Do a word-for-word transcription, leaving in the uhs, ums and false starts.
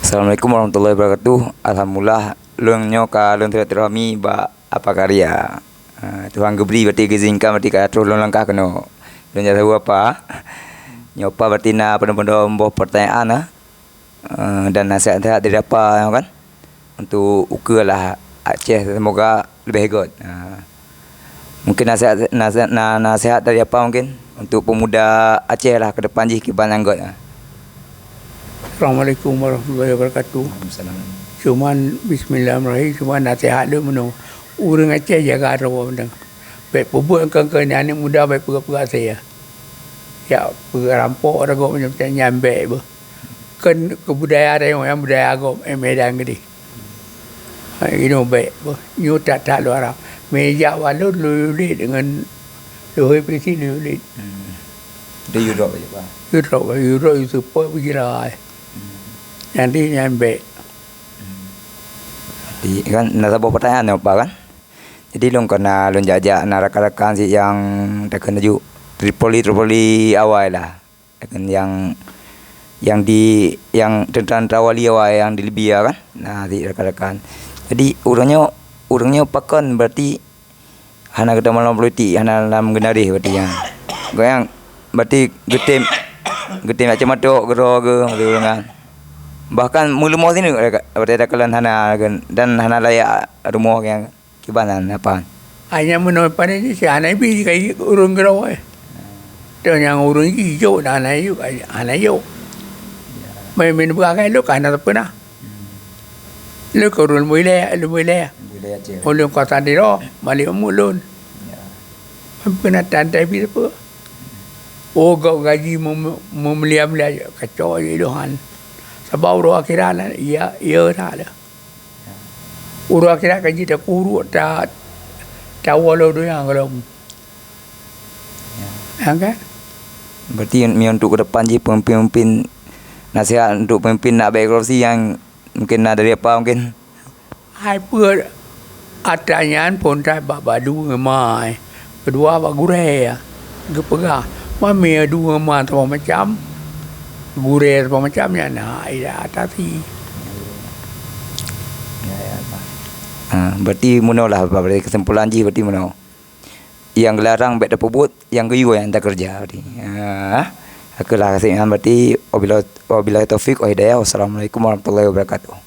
Assalamualaikum warahmatullahi wabarakatuh. Alhamdulillah, lôn nyoe ka lôn silaturahmi bak Apa Karya. Ah, Tuhan geubri berarti geuizinkan berarti ka troh lôn langkah keunoe. Lôn jak saweue Apa. Nyoe Apa berarti na padum-padum boh pertanyaan, ah. Eh, dan nasihat-nasihat dari Apa nyoe kan, untuk ukeue lah Aceh semoga leubeh göt. Ha. Mungkin nasihat, nasihat, na-, nasihat dari Apa mungkin untuk pemuda Aceh lah ke depan jih kiban nyang göt. Ha. Assalamualaikum warahmatullahi wabarakatuh. Waalaikumsalam. Cuman, bismillahirrahmanirrahim, cuman nasihat lôn meunoe. Ureueng Aceh jaga droe meunoe. Bèk peubuet keu-keu aneuk muda, bèk peugah-peugah saya. Jak peurampok ragoe macam-macam nyan bèk beuh. Kan keu budaya tanyoe nyan budaya agam, eh, Medan keudeh. Hai, inoe bèk beuh. Nyoe that-that luwa Arab. Meujak walon lôn yue lét deungon lôn hôi polisi lôn yue lét. Hmm. Di Europe je, Pak? Europe, Europe, Europe, Europe, Europe. Hmm. Nyan di nyan bèk. Hmm. Di, kan, na saboh pertanyaan nyoe, Pak, kan? Jadi, lôn keunan lôn jak-jak na rakan-rakan sik nyang takheun laju Tripoli, Tripoli awai lah. Takheun nyang, nyang di, nyang tentara-tentara wali awai nyang di Libya kan. Nah, sik rakan-rakan. Jadi, ureueng nyoe, ureueng nyoe pakon berarti hana geutamong lam politik, hana lam geunaréh berarti nyan. Gobnyan berarti geutem, geutem macam matok, geuro geuh, macam ureueng nyan. Bahkan meulumoh sineuk, berarti takalon hana, dan hana layak rumoh nyang Kiban nan, Apa? Hanya meunoe panen jih, si hana ibi kai ureueng keudroe. Teuh nyang ureueng jih jok, dan hana yuk, hana yuk. Main-main beurangkai lôn ka hana sapeue na. Lôn ka ureueng leumboi lé, leumboi lé. Leumboi lé Aceh. Ulôn kuasa di roh, balik umur lôn. Ya. Peunatan tai pi sapeue. Oh, gok gaji mem-, meumulia-mulia, kacok je lôn han. Sabab uroe akhirat, iya, iya dah lé. Uroe akhirat ka jiteukurok ta-, tawoe lom donya gohlom. Ya. Ya kan? Berarti mi untuk ke depan jih pemimpin-pemimpin, nasihat untuk pemimpin nak baik korupsi yang mungkin na dari Apa mungkin? Hai peue atra nyan phon that bak badu ngon ma, eh. Keudua bak gurée, ya. Geupeugah, "Mami adu ngon ma saboh macam, gurée saboh macam nyan na ida atasi." Ya, ya, Pak. Ha, berarti meunoe lah, Pak. Berarti kesimpulan jih berarti meunoe. Nyang geularang bèk tapeubuet, nyang geuyue nyang takeureuja berarti. Ha, oke lah, kasih berarti wabillahi, wabillahi taufik wal hidayah. Wassalamualaikum warahmatullahi wabarakatuh.